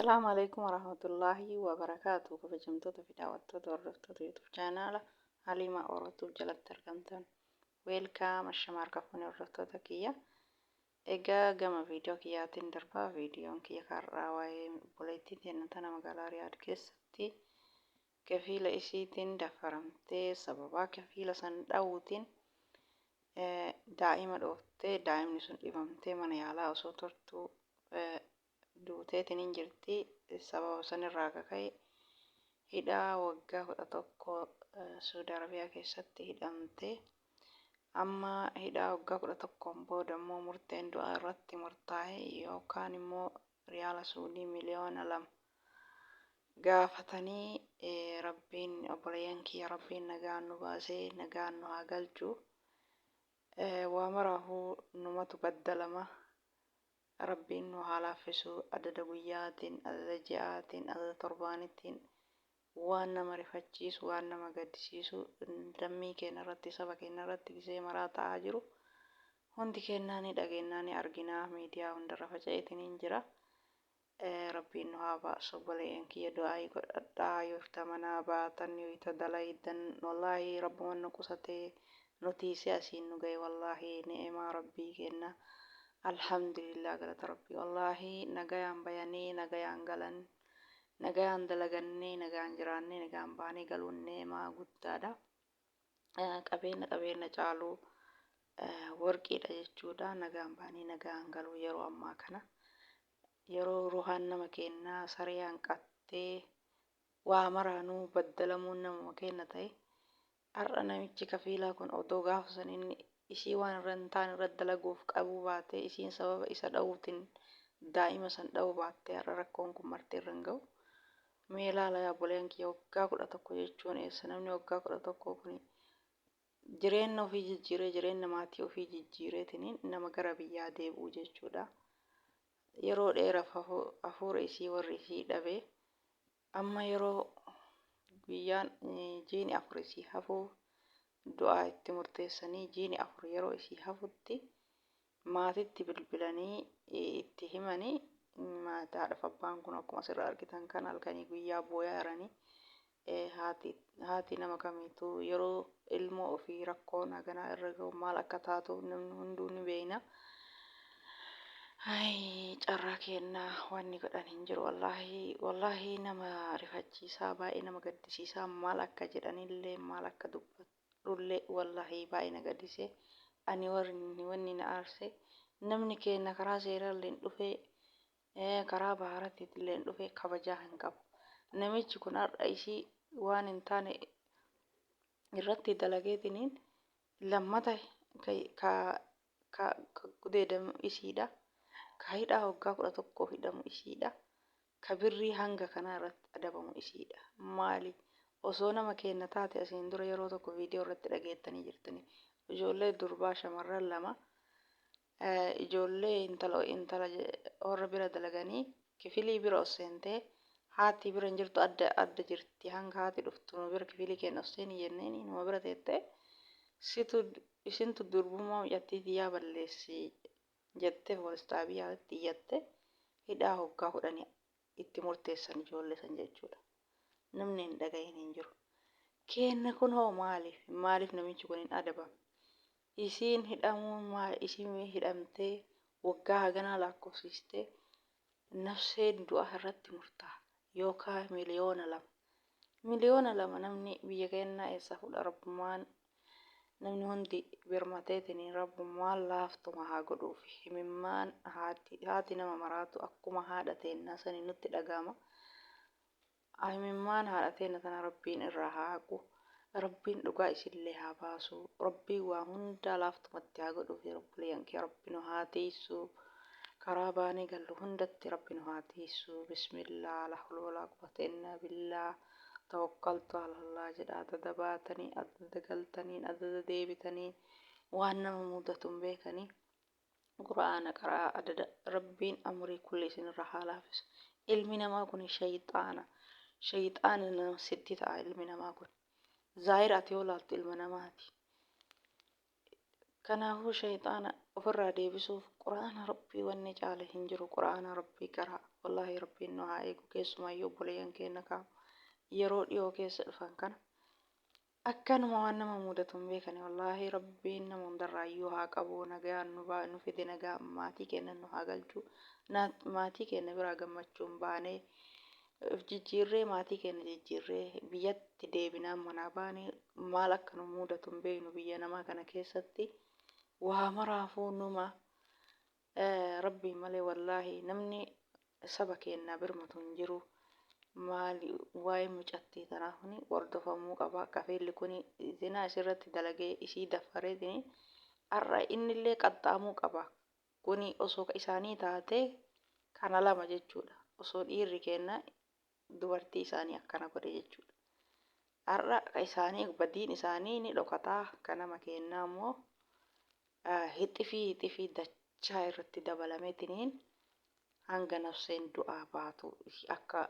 Assalaamu alaikum warahmatullaahi wabarakaatu. Kabajamtoota fi daawwattoota hordoftoota YouTube chaanaala Haliimaa Orootuuf jalatti argamtan. Weelkaam ashama harka fuune hordoftoota kiyya. Egaa gama viidiyoo kiyyaatiin darbaa. Viidiyoon kiyya har'aa waa'ee obboleettii teenna tana magaalaa Riyaad keessatti kafiila isiitiin dafaramtee sababaa kafiila san dhawuutiin daa'ima dhooftee, daa'imni sun dhibamtee mana yaalaa osoo turtuu duuteetiin hin jirti. Sababa sanirraa akka ka'e hidhaa waggaa 11 Suudi Arabiyaa keessatti hidhamte. Amma hidhaa waggaa 11n booda immoo murteen du'aa irratti murtaa'e yookaan immoo riyaala Suudii 2,000,000 gaafatanii. Rabbiin, obboleeyyan kiyya, Rabbiin nagaan nu baasee nagaan nu haa galchu. Waa maraafuu numatu baddalama. Rabbiin nu haa laaffisu. Adada guyyaatiin, adada ji'aatiin, adada torbaanittiin waan nama rifachiisu, waan nama gaddisiisu lammii keenya irratti, saba keenya irratti gisee maraa ta'aa jiru hundi kennaa ni dhageennaa, ni arginaa, miidiyaa hundarra faca'eetiin hin jira. Rabbiin nu haa baasu. Obboleeyyan kiyya, du'aayii godhadhaa yoo ifta manaa baatan, yoo ita dalaydan. Wallaahi Rabbuman nu qusatee nu tiisee asiin nu gahe. Wallaahi ni'imaa Rabbii kenna, alhamdulillah, galata Rabbii. Wallaahi nagayaan bayanii nagayaan galan, nagayaan dalagannee nagaan jiraannee nagaan baanee galuun ni'imaa guddaadha. Qabeenya qabeenya caalu worqiidha jechuudha. Nagaan baanii nagaan galuu yeroo ammaa kana, yeroo ruhaan nama kennaa saree hanqattee waa maraanuu baddalamuun namuma kenna ta'e. Har'a namichi kafiilaa kun odoo gaafa san inni isii waan irra hin taane irra dalaguuf qabuu baatee, isiin sababa isa dha'uutiin daa'ima san dha'uu baattee, har'a rakkoon kun marti irra hin ga'u. Mee ilaala yaa obboleeyyan kiyya, waggaa 11 jechuun eessa? Namni waggaa 11 kun jireenya ofii jijjiiree, jireenya maatii ofii jijjiireetiniin nama gara biyyaa deebi'u jechuudha. Yeroo dheeraaf hafuura isii warri isii dhabe. Amma yeroo guyyaan jiini 4 isii hafuu du'aa itti murteessanii, jiini 4 yeroo isii hafutti maatitti bilbilanii itti himanii. Haadhaaf abbaan kun akkuma asirraa argitan kan halkanii guyyaa booyaa jiranii. Haati nama kamiituu yeroo ilmoo ofii rakkoon haganaa irra ga'u maal akka taatu namni hunduu ni beekna. Carraa kennaa wanni godhan hin jiru. Wallaahi wallaahi nama rifachiisaa, baay'ee nama gaddisiisaa. Maal akka jedhanillee, maal akka dubbadhullee, wallaahi baay'ee na gaddise. Ani wanni na aarse, namni keenya karaa seeraallee dhufee, karaa baharatiitillee dhufee kabajaa hin qabu. Namichi kun har'a isii waan hin taane irratti dalageetiniin lammata ka ka gudeedamu isiidha. Ka hidhaa waggaa 11 hidhamu isiidha. Ka birrii hanga kanaa irratti adabamu isiidha. Maali? Osoo nama keenya taate, asiin dura yeroo tokko viidiyoo irratti dhageettanii jirtanii. Ijoollee durbaa shamarran lama, ijoollee intala warra bira dalaganii kifilii bira ol seentee, haati bira hin jirtu, adda adda jirti. Hanga haati dhuftu nu bira kifilii keenya ol seeni jenneeni numa bira teettee, situ isintu durbummaa mucattii tiyyaa balleessi jettee poolis xaabiyaatti iyyatte. Hidhaa waggaa 10 itti murteessan ijoollee san jechuudha. Namni hin dhagahin hin jiru. Keenna kun hoo maaliif? Maaliif namichi kun hin adabamne? Isiin hidhamuun maal? Isiin hidhamtee waggaa haganaa lakkoofsistee nafseen du'a irratti murtaa'a yookaan 2,000,000. 2,000,000 namni biyya keenyaa eessaa fuudha? Rabbummaan namni hundi birmateetiin Rabbummaan laaftuma haa godhuufi. Himimmaan haati nama maraatu akkuma haadha teennaa sanii nutti dhaga'ama. Himimmaan haadha teenna tana Rabbiin irraa haa haqu. Rabbiin dhugaa isillee haa baasu. Rabbiin waa hundaa laaftumatti haa godhuufi. Obboleeyyan kee, Rabbi nu haa tiisu. Karaa baanee gallu hundatti Rabbi nu haa tiisu. Bismillah, la hawla walaa quwwata illaa billah. Tawakkaltu alallah jedha. Adada baatanii, adada galtaniin, adada deebitanii waan nama mudatu hin beekanii. Qur'aana qaraa adada. Rabbiin amrii kulli isinirra haa laafisu. Ilmi namaa kun shayxaana. Shayxaana nama sitti ta'a ilmi namaa kun. Zaahira ati yoo laaltu ilma namaati. Kanaafuu shayxaana ofirraa deebisuuf qur'aana Rabbii wanni caale hin jiru, qur'aana Rabbii qaraa. Wallaahi Rabbiin nu haa eegu, keessumaayyuu obboleeyyan keenna kaa yeroo dhiyoo keessa dhufan kana akkanuma waan nama mudatu hin beekani. Wallaahi Rabbiin nama hundarraayyuu haa qabu, nagaan nu nu fide, nagaan maatii keenna nu haa galchu, maatii keenna biraa gammachuun baanee of jijjiirree, maatii keenya jijjiirree biyyatti deebinaan manaa baane. Maal akka nu mudatu hin beeknu. Biyya namaa kana keessatti waa maraafuu numa Rabbiin malee wallaahi namni saba keenyaa birmatu hin jiru. Maali waa'ee mucattii tanaa kuni hordofamuu qaba. Kafeelli kuni zinaa isirratti dalagee isii daffareetini har'a innillee qaxxaamuu qaba. Kuni osoo ka isaanii taatee kana lama jechuudha. Osoo dhiirri keenna dubartii isaanii akkana godhe jechuudha. Har'a ka isaanii badiin isaanii ni dhokataa, ka nama keennaa immoo hixifii hixifii dachaa irratti dabalameetiniin hanga nafseen du'aa baatu akka